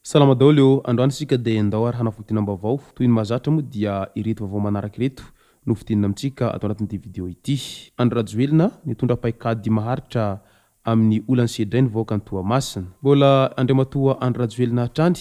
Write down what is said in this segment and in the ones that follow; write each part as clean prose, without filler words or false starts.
Salama daholo ô, androany isika dia ndao ary hanao fintinam-baovao, toy ny mahazatra moa dia ireto vaovao manaraka ireto no fintinina amintsika ato anatin'ity video ity. Andry Rajoelina nitondra paikady maharitra amin'ny olan'ny sedrain'ny vahoakan'i Toamasina. Mbola Andriamatoa Andry Rajoelina hatrany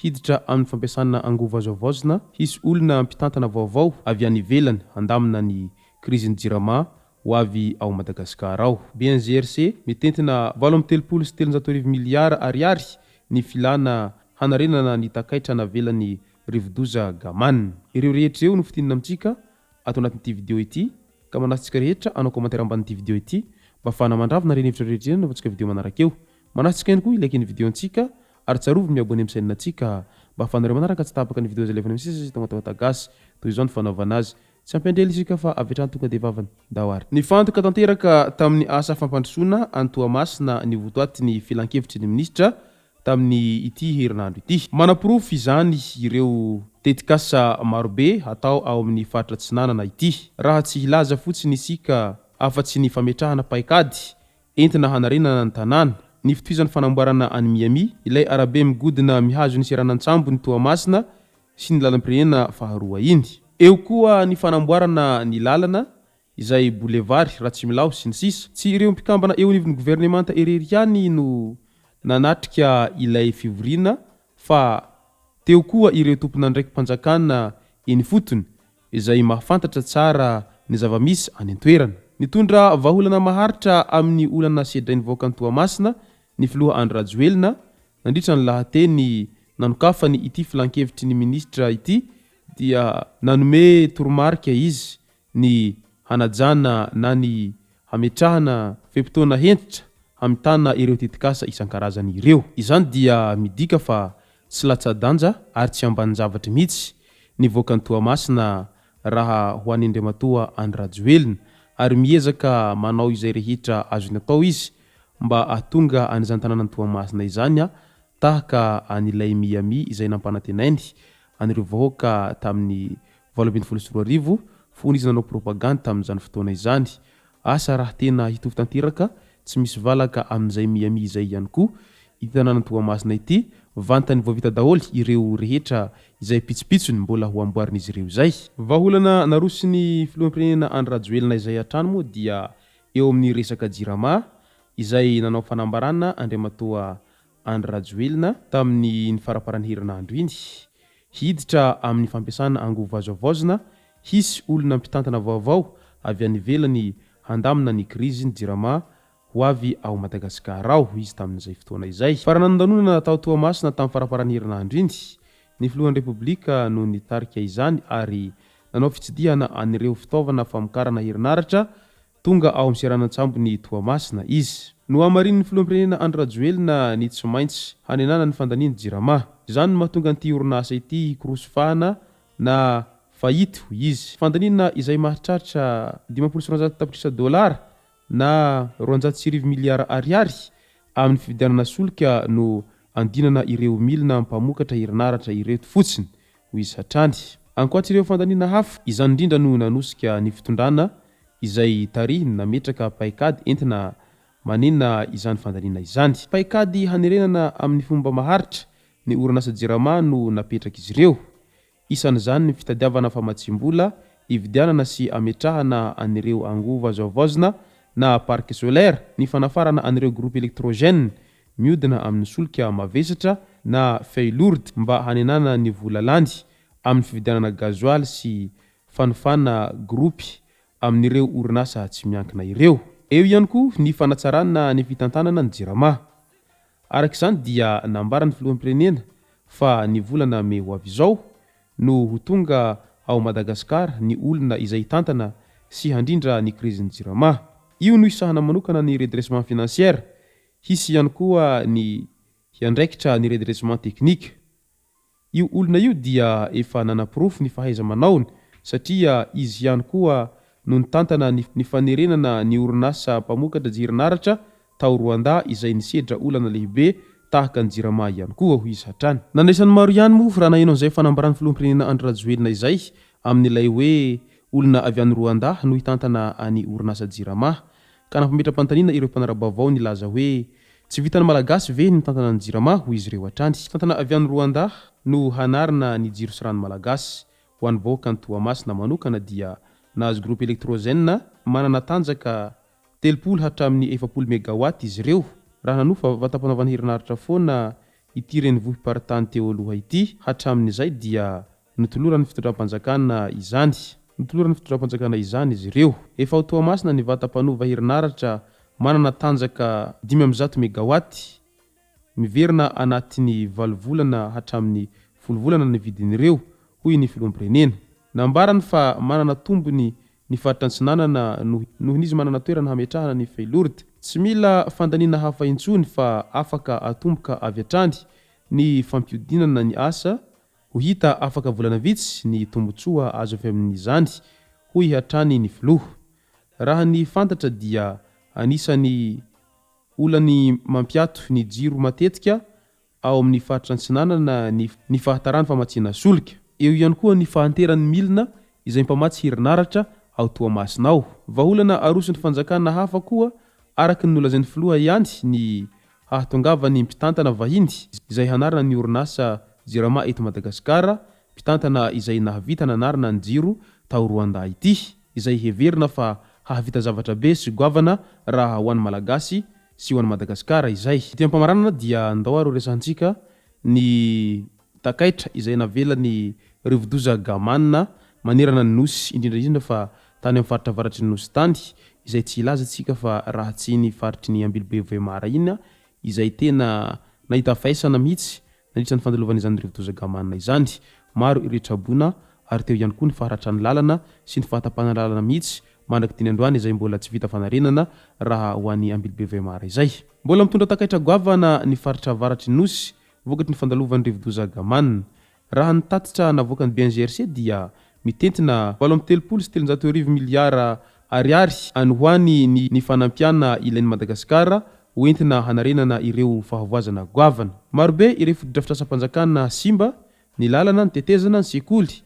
hiditra amin'ny fampiasana angovo azo havaozina, hisy olona mpitantana vaovao avy any ivelany handamina ny krizin'ny Jirama ho avy ao Madagasikara ao. BNGRC, mitentina 338 miliara ariary ny filana hanarenana ny takaitra navelan'ny rivodoza Gaman. Ireo rehetra ireo no fintinina amintsika ato anatin'ity video ity ka manasa antsika rehetra hanao commentaire ambanin'ity video ity mba ahafahana mandravona ireny hevitra rehetra ireny anaovantsika video manaraka eo. Manasa antsika ihany koa hi-like ny video antsika ary tsarovy ny mi-abonner amin'ny chaîne antsika mba ahafahanareo manaraka tsy tapaka ny video izay alefanay misesy sy tonga tonga gasy. Toy izao ny fanaovana azy. Tsy ampiandrela isika fa avy hatrany tonga dia vavany. Ndao ary. Nifantoka tanteraka tamin'ny asa fampandrosoana an'i Toamasina ny votoatin'ny filankevitry ny minisitra tamin'ny ity herinandro ity. Manaporofo izany ireo tetikasa marobe hatao ao amin'ny faritra Atsinanana ity. Raha tsy hilaza fotsiny isika afa-tsy ny fametrahana paikady entina hanarenana ny tanàna, ny fitohizan'ny fanamboarana an'i Miami, ilay arabe migodina mihazo ny seranan-tsambon'i Toamasina sy ny lalam-pirenena faharoa iny. Eo koa ny fanamboarana ny lalana izay boulevard Ratsimilaho sy ny sisa. Tsy ireo mpikambana eo anivon'ny governemanta irery ihany no nanatrika ilay fivoriana fa teo koa ireo tompon'andraiki-panjakana eny ifotony izay mahafantatra tsara ny zava-misy any an-toerana. Nitondra vahaolana maharitra amin'ny olana sedrain'ny vahoakan'i Toamasina ny filoha Andry Rajoelina nandritra ny lahateny nanokafany ity filankevitry ny minisitra ity dia nanome toromarika izy ny hanajana na ny hametrahana fe-potoana hentitra hamitana ireo tetikasa isan-karazany ireo. Izany dia midika fa tsy latsa-danja ary tsy ambanin-javatra mihitsy ny vahoakan'i Toamasina raha ho an'i Andriamatoa Andry Rajoelina ary miezaka manao izay rehetra azony atao izy mba hahatonga an'izany tanànan'i Toamasina izany tahaka an'ilay Miami izay nampanantenainy an'ireo vahoaka tamin'ny 2018 fony izy nanao propagandy tamin'izany fotoana izany. Asa raha tena hitovy tanteraka tsy misy valaka amin'izay Miami izay ihany koa ity tanànan'i Toamasina ity, vantany vao vita daholo ireo rehetra izay pitsopitsony mbola ho amboarin'izy ireo izay. Vahaolana naroson'ny filoham-pirenena Andry Rajoelina izay hatrany moa dia eo amin'ny resaka Jirama izay nanao fanambarana Andriamatoa Andry Rajoelina tamin'iny faramparan'ny herinandro iny. Hiditra amin'ny fampiasana angovo azo havaozina, hisy olona mpitantana vaovao avy any ivelany handamina ny krizin'ny Jirama ho avy ao Madagasikara ao izy tamin'izay fotoana izay. Faranandanonana tao Toamasina tamin'ny faramparan'ny herinandro iny, ny filohan'ny Repoblika no nitarika izany ary nanao fitsidihana an'ireo fitaovana famokarana herinaratra Tonga ao amin'ny seranan-tsambon'i Toamasina izy. Nohamarinin'ny filoham-pirenena Andry Rajoelina ny tsy maintsy hanenana ny fandanian'ny Jirama. Izany no mahatonga an'ity orinasa ity hikorosy fahana na faillite, hoy izy. Fandaniana izay mahatratra 250 tapitrisa dolara na 1200 miliara ariary amin'ny fividianana solika no andinana ireo milina mpamokatra herinaratra ireto fotsiny, hoy izy hatrany. Ankoatra ireo fandaniana hafa, izany indrindra no nanosika ny fitondrana izay tarihiny nametraka paikady entina manena izany fandaniana izany. Paikady hanerenana amin'ny fomba maharitra ny orinasa Jirama no napetrak'izy ireo. Isan'izany ny fitadiavana famatsiam-bola hividianana sy hametrahana an'ireo angovo azo havaozina na parc solaire, ny fanafarana an'ireo groupe électrogène miodina amin'ny solika mavesatra na feuille lourde mba hanenana ny vola lany amin'ny fividianana gazoaly sy fanofana gropy amin'ireo orinasa tsy miankina ireo. Eo ihany koa ny fanatsarana ny fitantanana ny Jirama. Araka izany dia nambaran'ny filoham-pirenena fa ny volana mey ho avy izao no ho tonga ao Madagasikara ny olona izay hitantana sy handrindra ny krizin'ny Jirama. Io no hisahana manokana ny redressement financière, hisy ihany koa ny hiandraikitra ny redressement technique. Io olona io dia efa nanaporofo ny fahaiza-manaony satria izy ihany koa no nitantana ny ny fanerenana ny orinasa mpamokatra jirinaratra tao Rwanda izay nisedra olana lehibe tahaka ny Jirama ihany koa, hoy izy hatrany. Nandraisan'ny maro ihany moa raha naheno an'izay fanambaran'ny filoham-pirenena Andry Rajoelina izay amin'ilay hoe olona avy any Rwanda no hitantana any orinasa Jirama ka nampametra-panontaniana ireo mpanara-baovao nilaza hoe. Tsy vitan'ny Malagasy ve ny mitantana ny Jirama, hoy izy ireo hatrany. Mpitantana avy any Rwanda no hanarina ny jiro sy rano malagasy. Ho an'ny vahoakan'i Toamasina manokana dia nahazo groupe électrogène manana tanjaka 30 hatramin'ny 40 megawatt izy ireo. Raha nanofa vatam-panaovana herinaratra foana ity renivohi-paritany teo aloha ity hatramin'izay dia notoloran'ny fitondram-panjakana izany. Notoloran'ny fitondram-panjakana izany izy ireo. Efa ao Toamasina ny vata mpanova herinaratra manana tanjaka 105 megawatt. Miverina anatin'ny valo volana hatramin'ny folo volana ny vidin'ireo, hoy ny filoham-pirenena. Nambarany fa manana tombony ny faritra Antsinanana noho izy manana toerana hametrahana ny Feilord. Tsy mila fandaniana hafa intsony fa afaka atomboka avy hatrany ny fampihodinana ny asa. Ho hita afaka volana vitsy ny tombontsoa azo avy amin'izany, hoy hatrany ny filoha. Raha ny fantatra dia anisan'ny olan'ny mampiato ny jiro matetika ao amin'ny faritra Antsinanana ny ny fahataran'ny famatsiana solika. Eo ihany koa ny fahanteran'ny milina izay mpamatsy herinaratra ao Toamasina ao. Vahaolana aroson'ny fanjakana hafa koa araka ny nolazain'ny filoha ihany ny hahatongavan'ny mpitantana vahiny izay hanarina ny orinasa Jirama eto Madagasikara, mpitantana izay nahavita nanarina ny jiro tao Rwanda ity, izay heverina fa hahavita zavatra be sy goavana raha ho an'ny Malagasy sy ho an'i Madagasikara izay. Ety am-pamaranana dia ndao ary ho resahantsika ny takaitra izay navelan'ny rivodoza Gamana manerana ny Nosy, indrindra indrindra fa tany amin'ny faritra avaratry ny Nosy tany, izay tsy hilaza isika fa raha tsy iny faritry ny Ambilobe Vohemar iny izay tena nahita faisana mihitsy nandritra ny fandalovan'izany rivodoza Gamana izany. Maro ireo traboina ary teo ihany koa ny faharatran'ny lalana sy ny fahatapahana lalana mihitsy mandrak'ity ny androany izay mbola tsy vita fanarenana raha ho any Ambilobe Vohemar izay. Mbola mitondra takaitra goavana ny faritra avaratry ny Nosy vokatry ny fandalovan'ny rivodoza Gamana. Raha ny tatitra navoakan'ny BNGRC dia mitentina 338 miliara ariary any ho any ny ny fanampiana ilain'i Madagasikara ho entina hanarenana ireo fahavoazana goavana. Marobe ireo fotodrafitrasam-panjakana simba, ny lalana, ny tetezana, ny sekoly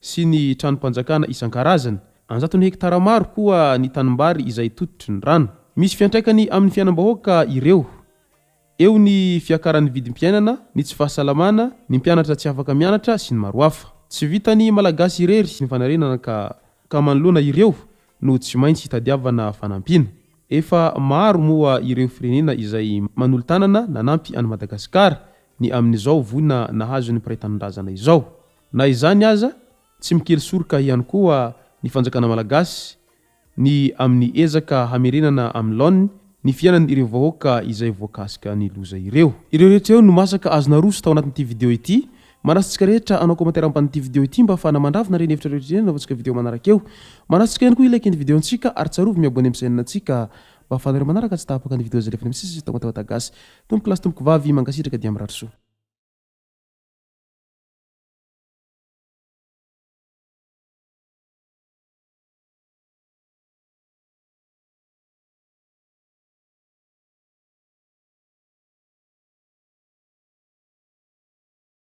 sy ny tranom-panjakana isan-karazany. An-jatony hektara maro koa ny tanimbary izay tototry ny rano. Misy fiantraikany amin'ny fiainam-bahoaka ireo. Eo ny fiakaran'ny vidim-piainana, ny tsy fahasalamana, ny mpianatra tsy afaka mianatra sy ny maro hafa. Tsy vitan'ny Malagasy irery ny fanarenana ka ka manoloana ireo no tsy maintsy hitadiavana fanampiana. Efa maro moa ireo firenena izay manolo-tanana nanampy an'i Madagasikara ny amin'izao voina nahazo ny mpiray tanindrazana izao. Na izany aza, tsy mikely soroka ihany koa ny fanjakana malagasy ny amin'ny ezaka hamerenana amin'ny laoniny ny fiainan'ireo vahoaka izay voakasika ny loza ireo. Ireo rehetra ireo no masaka azo naroso tao anatin'ity video ity. Manasa antsika rehetra hanao commentaire ambanin'ity video ity mba ahafahana mandravona ireny hevitra rehetra ireny anaovantsika video manaraka eo. Manasa antsika ihany koa hi-like ny video antsika ary tsarovy mi-abonner amin'ny chaîne antsika mba ahafahanareo manaraka tsy tapaka ny video izay alefany amin'ny sisa sy Tamatavata Gasy. Tompoko lahy sy tompoko vavy mankasitraka dia mirary soa.